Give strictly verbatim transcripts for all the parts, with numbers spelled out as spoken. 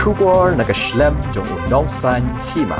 Khubor na ka shlem jong u nongsan hima.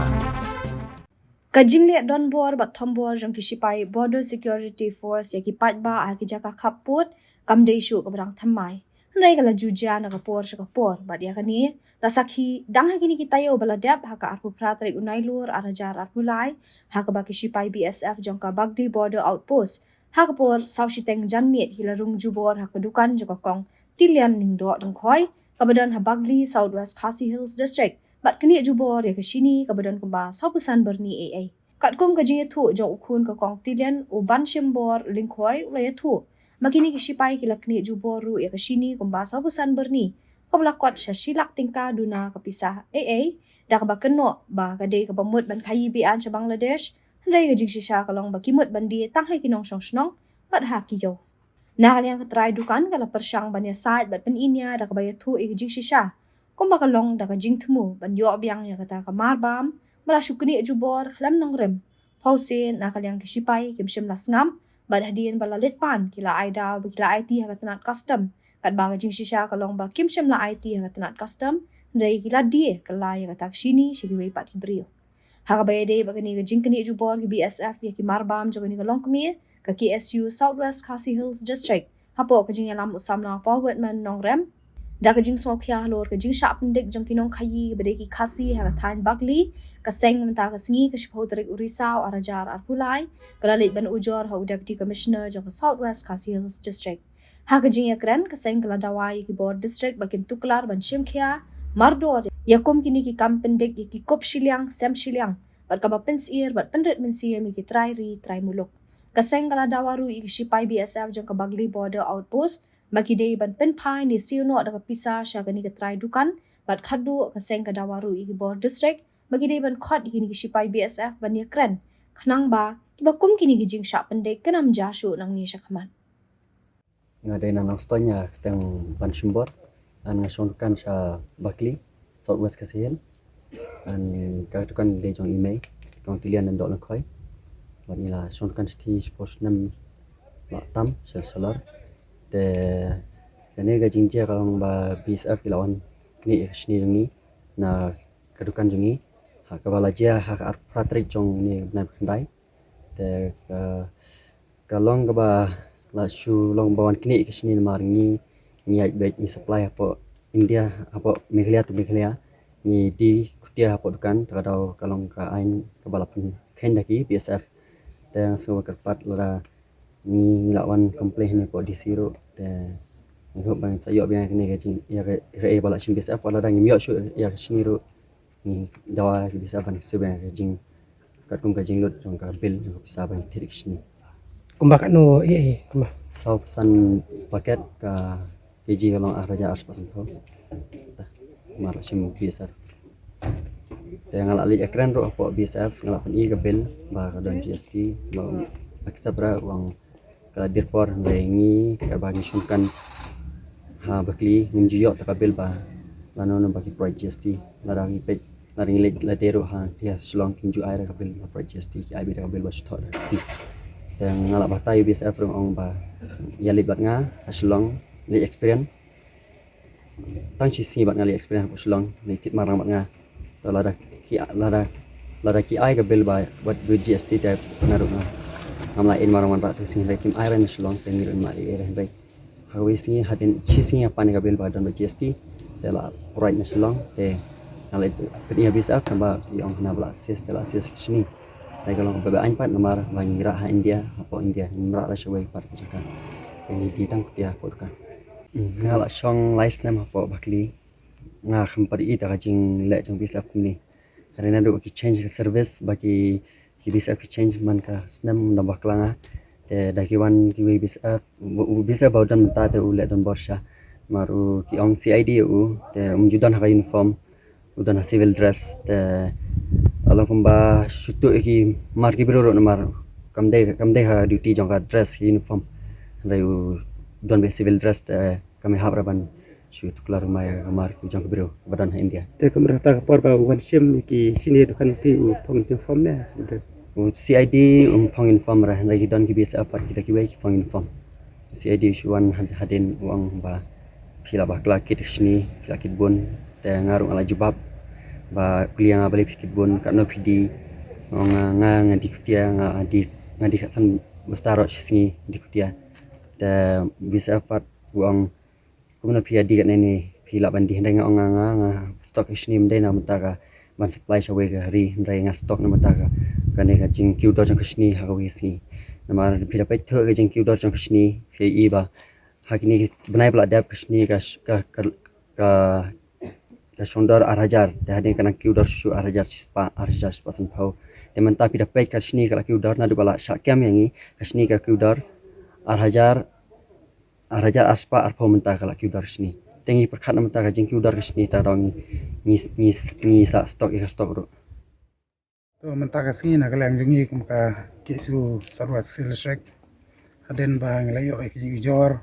Ka jingleh donbor bad thombor jong ki shipai Border Security Force ïa ki paidbah ha ki jaka khappud kam dei shuh kaba dang thymmai. Hynrei ka la ju jia na ka por sha ka por bad ïa kane la sakhi dang ha kine ki taïew ba la dep ha ka arphew phra tarik u Nailur ar hajar arphew lai, ha kaba ki shipai B S F jong ka Bagli Border Outpost ha ka por saw shiteng janmiet ki la rung jubor ha ka dukan jong ka Kong Tilian Lyngdoh Lyngkhoi kaba don ha Bagli, South West Khasi Hills District, bad knieh jubor ïa ka shini kaba don kumba sawphew san byrni eiei. Katkum ka jingïathuh jong u khun ka Kong Tilian, u Banshimbor Lyngkhoi, u la ïathuh ba kine ki shipai ki la knieh jubor ruh ïa ka shini kumba sawphew san byrni, kaba la kot sha shi lak tyngka duna ka pisa eiei, da kaba kynnoh ba ka dei kaba mut ban khaïi beaiñ sha Bangladesh. Hynrei ka jingshisha ka long ba ki mut ban die tang ha ki nongshong shnong bad ha ki ïew. Na ka liang ka trai dukan ka la pyrshang ban ïasaid bad pynieng ïa da kaba ïathuh ïa ka jingshisha kumba ka long da ka jingthmu ban ïoh biang ïa kata ka marbam ba la shu knieh jubor khlem nongrim. Pawsien na ka liang ki shipai kim shym la sngap bad hadien ba la leit pan ki la ai daw ba ki la aiti ha ka tnat custom, katba ka jingshisha ka long ba kim shym la aiti ha ka tnat custom, hynrei ki la die kylla ïa kata ka shini sha kiwei pat ki briew. Ha kaba ïadei bad kane ka jingknieh jubor ki B S F ïa ki marbam jong kane ka longkmie, ka K S U South West Khasi Hills District, hapoh ka jingïalam u samla Forwardman Nongrem, da ka jingsngewkhia halor ka jingshah pyndik jong ki nongkhaïi ba dei ki Khasi ha ka thaiñ Bagli, ka seng mynta ka sngi ka shiphew tarik u Risaw ar hajar arphew lai ka la leit ban ujor ha u Deputy Commissioner jong ka South West Khasi Hills District. Ha ka jingïakren, ka seng ka la dawa ïa ki bor district ba kin tuklar ban shim khia mardor ïa kum kine ki kam pyndik ïa ki kup shiliang sem shiliang bad kaba pynsyier bad pynrit mynsiem ïa ki trai ri trai muluk. Ka seng ka la dawa ruh ïa ki shipai B S F jong ka Bagli Border Outpost ba ki dei ban pynphai ne siew noh da ka pisa sha kane ka trai dukan bad khatduh ka seng ka dawa ruh ïa ki bor district ba ki dei ban khot ïa kine ki shipai B S F ban ïakren khnang ba kiba kum kine ki jingshah pyndik kin ym jia shuh nangne shakhmat. Nga dei na Nongstoiñ, ïa kyrteng Banshimbor. Ngan, nga shong dukan sha Bagli, South West Khasi Hills. Ngan, ka dukan dei jong i mei, Kong Tilian Lyngdoh Lyngkhoi. Bad ngi la shong dukan shatei shiphew snem la tam sha shalor. Te kane ka jingjia ka long ba B S F ki la wan knieh ïa ka shini jong ngi na ka dukan jong ngi, ha kaba la jia ha ka arphew phra tarik jong une u bnai ba khyndai. Te ka, ka long kaba la shu long ba wan knieh ïa ka shini namar ngi, ngi ïaid beit, ngi supply hapoh India, hapoh Meghalaya to Meghalaya. Ngi die khutia hapoh dukan, te ka daw ka long ka aiñ kaba la pynkheiñ da ki B S F. Te nga sngew ba kyrpad lada ngi, ngi la wan complain hangne hapoh D C ruh, te ngi hope ba ngin sa ïoh biang ïa kane ka jing, ïa ka, ïa kaei ba la shim B S F, wat lada ngim ïoh shuh ïa ka shini ruh, ngi dawa ïa ka B S F ban siew biang ïa ka jing, katkum ka jinglut jong ka bill jong ka pisa ba ngi thied ïa ka shini. Kumba katno, ïa, ïa, kumba? Sawphew san paket, ka kg ka long ar hajar arspah sanphew. Te namar la shim B S F. Te nga la leit ïakren ruh hapoh B S F, nga la pyni ka bill ba ka don G S T, ba accept ruh, u ong ka la dier por, hynrei ngi kaba ngi shong dukan ha Bagli ngim ju ïoh tang ka bill ba lano lano ba ki provide G S T. Lada ngi peit, lada ngi leit lade ruh ha, ki ha Shillong kim ju ai ruh ka bill ba provide G S T, ki ai beit ka bill ba shu thoh da ka kti. Te nga la batai ïa u B S F ruh, ong ba ïa leit bad nga ha Shillong, leit experience. Tang shi sngi bad nga leit experience hapoh Shillong, leit thied marang bad nga. To lada ki, lada, lada ki ai ka bill ba wat bad G S T te naduh nga, ngam lah in marang wanrah tang shi sngi, hynrei kim ai ruh na Shillong, te ngi ruh ngim lah in ruh, hynrei ha kawei sngi hadien shi sngi nga pan ïa ka bill ba don bad G S T, te la provide na Shillong, te nga la pyni ïa u B S F, tangba i ong hana ba la assist, te la assist ka shini. Hynrei ka long kaba beh aiñ pat namar ba ngi rah ha India, hapoh India, ngim rah ruh shawei pat ka jaka. Te ngi die tang khutia hapoh dukan. Nga la shong lai snem hapoh Bagli. Nga khlem pat ïohi da ka jingleh jong B S F kumne. Hynrei naduh ba ki change ka service, ba ki, ki B S F ki change man ka snem, ym don bakla nga. Te da ki wan kiwei B S F, u, u B S F ba u don mynta te u leh donbor shisha. Namar u, ki ong C I D ïa u, te um ju don ha ka uniform, u don ha civil dress, te la long kumba shu tuh ïa ki mar ki briew ruh namar kam dei, kam dei ha duty jong ka dress, ka uniform. Hynrei u don beit civil dress, te kam ïahap ruh ban shu tuklar ma ïa ka mar jong ki briew ba don ha India. Te kumba kata ka por ba u wan shim ïa ki shini dukan, ki u phong uniform ne civil dress? U C I D um phong uniform ruh, hynrei ki don ki B S F pat, ki da kiwei ki phong uniform. C I D u shu wan had-, hadien, u ong ba phi la bakla kit shini, phi la kit bun. Te nga ruh nga la jubab ba u kylli ïa nga balei phi kit bun, katno phi die. Nga ong nga, nga die khutia, nga die, nga die khatsan basta roh shi sngi die khutia. Te B S F pat u ong kumno phi ïa die katne ne, phi lah ban die? Hynrei nga ong nga, nga, nga stock kashini ym dei na bynta ka ban supply sha kawei ka ri, hynrei nga stock na bynta ka, kane ka jingkiew dor jong kashini ha kawei ka sngi. Namar phi da peit thuh ka jingkiew dor jong kashini, phi ïohi ba ha kine ki bnai ba la dep kashini ka, ka, ka, ka, ka shong dor ar hajar, te hadien ka nang kiew dor shuh shuh ar hajar shispah, ar hajar shispah sanphew. Te mynta phi da peit kashini ka la kiew dor, naduh ba la shah kem ïa ngi kashini ka kiew dor ar hajar, ar hajar arspah arphew mynta ka la kiew dor kashini. Te ngi pyrkhat na mynta ka jingkiew dor kashini, te ka daw ngi, ngi, ngi, ngi sa stock ïa ka stock ruh. To mynta ka sngi na ka liang jong ngi kum ka KSU South West Khasi Hills District, hadien ba ngi la ïoh ïa ka jingujor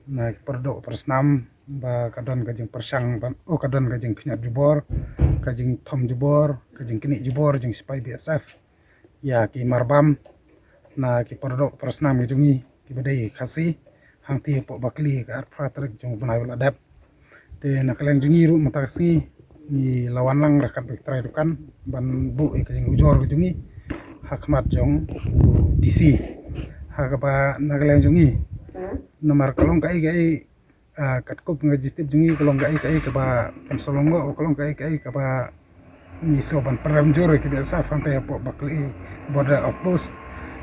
na ki por doh por snam ba ka don ka jingpyrshang ban, oh, ka don ka jingkhñiot jubor, ka jingthom jubor, ka jingknieh jubor jong ki sipai BSF ïa ki marbam na ki por doh por snam ki jong ngi kiba dei Khasi, hangtei hapoh Bakli ka arphew phra tarik jong u bnai ba la dep. Te na ka liang jong ngi ruh mynta ka sngi ngi la wan lang ryngkat bad ki trai dukan ban buh ïa ka jingujor ka jong ngi ha khmat jong u DC. Ha kaba na ka liang jong ngi, namar ka long kaei kaei, ah, katkum ka jingtip jong ngi, ka long kaei kaei kaba pynshlur, ka long kaei kaei kaba ngi sngew ban pynrem jur ïa ki BSF hangtei hapoh Bakli border outpost.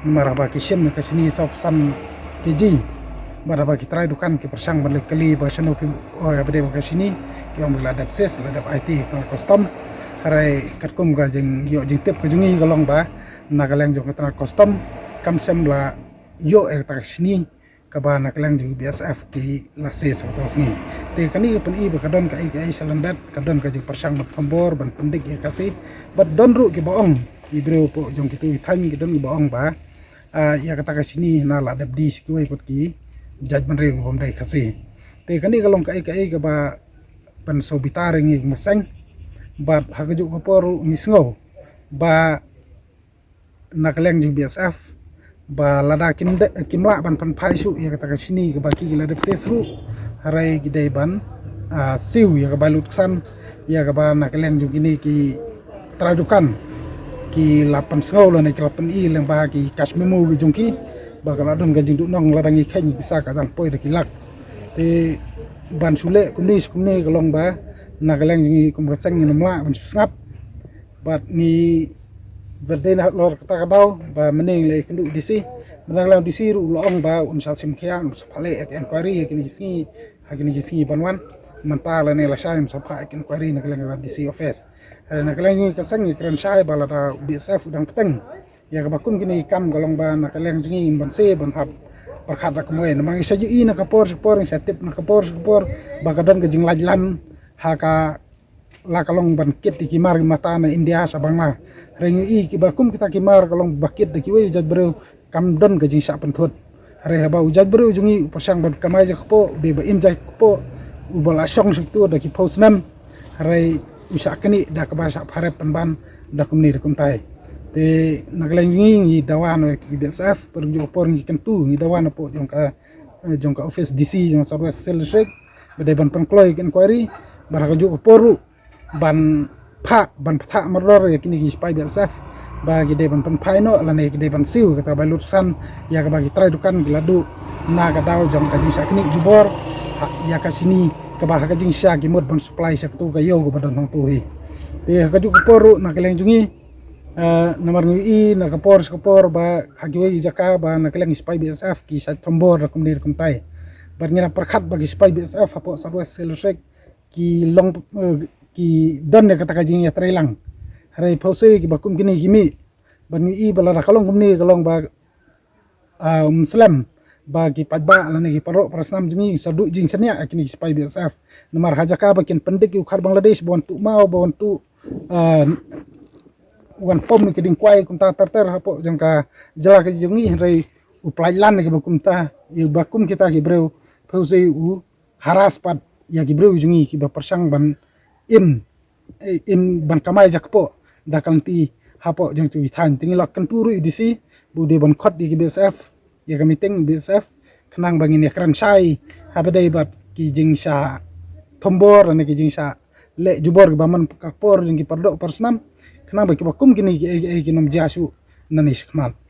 Namar haba ki shim ïa ka shini sawphew san kg, bad haba ki trai dukan ki pyrshang ban leit kylli ba shano phi, oh, ïa ba dei ba ka shini, ki ong ba la dep seize, la dep aiti ha custom. Hynrei katkum ka jingïoh jingtip ka jong ngi ka long ba na ka liang jong ka tnat custom kam shym la ïoh ïa kata ka shini kaba na ka liang jong ki BSF ki la seize ha kato ka sngi. Te kane ka pyni ba ka don kaei kaei sha lyndet, ka don ka jingpyrshang ban thombor, ban pyndik ïa ka Khasi. Bad don ruh kiba ong, ki briew hapoh jong kito ki thaiñ, ki don kiba ong ba, ah, ïa kata ka shini na la dep die sha kiwei pat ki jaitbynriew kiba ym dei Khasi. Te kane ka long kaei kaei kaba pynsngewbitar ïa ngi kum ka seng. Bad ha kajuh ka por ruh ngi sngew ba na ka liang jong BSF ba lada kim de, kim lah ban pynphai shuh ïa kata ka shini kaba ki la dep seize ruh, hynrei ki dei ban, ah, siew ïa ka bai lut ksan ïa kaba na ka liang jong kine ki trai dukan ki la pynsngew lane ki la pyni lyngba ki cash memo ki jong ki, ba ka la don ka jingduhnong lada ngi kheiñ pisa ka dang poi da ki lak. Te ban shu leh kumne shu kumne ka long ba na ka liang jong ngi kum ka seng ngim lah ban shu sngap. Bad ngi, bad dei na halor kata ka daw ba mynne ngi la ïakynduh ïa u DC. Mynne la u DC ruh u la ong ba un sa shim khia, un sa phah leh ïa ka inquiry ha kine ki sngi, ha kine ki sngi ban wan. Mynta lane lashai un sa phah ïa ka inquiry na ka liang ka DC office. Eh, na ka liang jong ngi ka seng ngi kren shai ba lada u BSF u dang bteng ïa kaba kum kine ki kam, ka long ba na ka liang jong ngi ngim banse ban hap pyrkhat da kumwei. Namar ngi sa ïohi na ka por sha ka por, ngi sa tip na ka por sha ka por ba ka don ka jinglait lan ha ka, la ka long ban kit ïa ki mar ki mata na India sha Bangla. Hynrei ngi ïohi kiba kum kita ki mar ka long ba kit da kiwei ki jaitbynriew kam don ka jingshah pynthut. Hynrei haba u jaitbynriew jong ngi u pyrshang ban kamai jakpoh, u dei ba im jakpoh, uba la shong sha kito da ki phew snem, hynrei u shah knieh da kaba shah pharep pynban da kumne da kumtai. Te na ka liang jong ngi ngi dawa na ki BSF, por jong por ngi kyntu, ngi dawa na pdeng jong ka, eh, jong ka office DC jong South West Khasi Hills District, ba dei ban pynkloi ka inquiry, bad ha kajuh ka por ruh ban phah, ban phah mardor ïa kine ki sipai BSF ba ki dei ban pynphai noh lane ki dei ban siew kata ka bai lut ksan ïa kaba ki trai dukan ki la duh na ka daw jong ka jingshah knieh jubor, ha, ïa ka shini kaba ha ka jingshisha ki mut ban supply sha kato ka ïew kaba don hangto hi. Te ha kajuh ka por ruh na ka liang jong ngi, eh, namar ngi ïohi na ka por sha ka por ba ha kiwei ki jaka ba na ka liang ki sipai BSF ki shait thombor da kumne da kumtai. Bad ngi la pyrkhat ba ki sipai BSF hapoh South West Khasi Hills District ki long, eh, ki don ïa kata ka jingïatreilang. Hynrei phew sei kiba kum kine ki mih. Bad ngi ïohi ba lada ka long kumne ka long ba, ah, ym slem ba ki paidbah lane ki para doh para snam jong ngi sa duh jingshaniah ïa kine ki sipai BSF. Namar ha jaka ba kin pyndik ïa u khar Bangladesh ba wan tuh maw, ba wan tuh, ah, wan pom ïa ki dieng kwai kumta ter ter hapoh jong ka jylla ka jong ngi, hynrei u pyllait lan ïa kiba kumta, ïa ba kum kita ki briew, phew sei u harass pat ïa ki briew jong ngi kiba pyrshang ban im, eh, im ban kamai jakpoh da ka lynti hapoh jong kito ki thaiñ. Te ngi la kyntu ruh ïa u DC ba u dei ban khot ïa ki BSF ïa ka meeting BSF, khnang ba ngin ïakren shai ha ba dei bad ki jingshah thombor lane ki jingshah leh jubor kiba man ka por jong ki pardoh parsnam, khnang ba kiba kum kine kiei kiei kin ym jia shuh nangne shakhmat.